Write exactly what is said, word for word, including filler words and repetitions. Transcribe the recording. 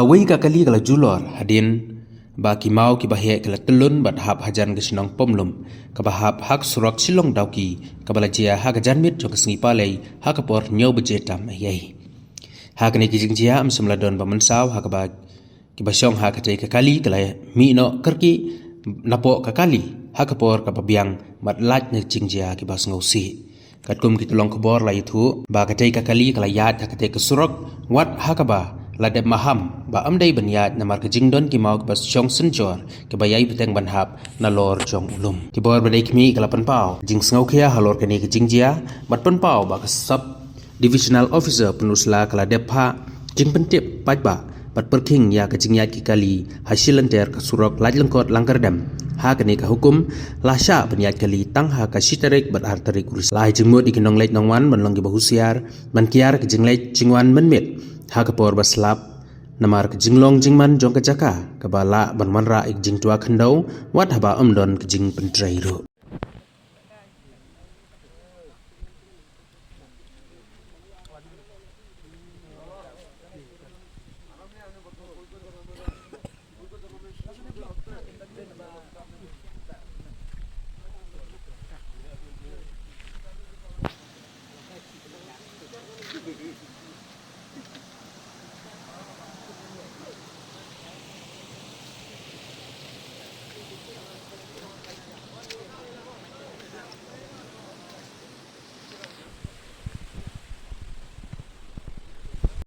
Wei ka kali ka la julor hadien ba ki maw kiba heh ki la tyllun bad hap hajan ka shnong Pomlum kaba hap ha ka surok Shillong Dawki, kaba la jia ha ka janmiet jong ka sngi Palei ha ka por hynñiew baje tam eiei. Ha kane ka jingjia ym shym la don ba mynsaw ha kaba kiba shong ha katei ka kali ka la mih noh kyrkieh napoh ka kali ha ka por kaba biang bad lait na jingjia kiba sngewsih. Katkum ki tyllong khubor la ïathuh ba katei ka kali ka la ïaid ha katei ka surok wat ha kaba la dep maham ba ym dei ban ïaid namar ka jingdon ki maw kiba shong synjor kiba ïai bteng ban hap nalor jong u lum. Ki bor ba dei khmih ka la pynpaw jingsngewkhia halor kane ka jingjia bad pynpaw ba ka Sub Divisional Officer Pynursla ka la dep phah jingpyntip paidbah bad pyrkhing ïa ka jingïaid ki kali ha shilynter ka surok Laitlyngkot Langkyrdem. Ha kane ka hukum la shah ban ïaid kali tang ha ka shi tarik bad ar tarik u Risaw. La ai jingmut ïa ki nongleit nongwan ban long kiba husiar ban kiar ka jingleit jingwan mynmiet ha ka por ba slap, namar ka jinglong jingman jong ka jaka kaba lah ban wanrah ïa ka jingtwa khyndew wat haba ym don ka jingpyntrei ruh.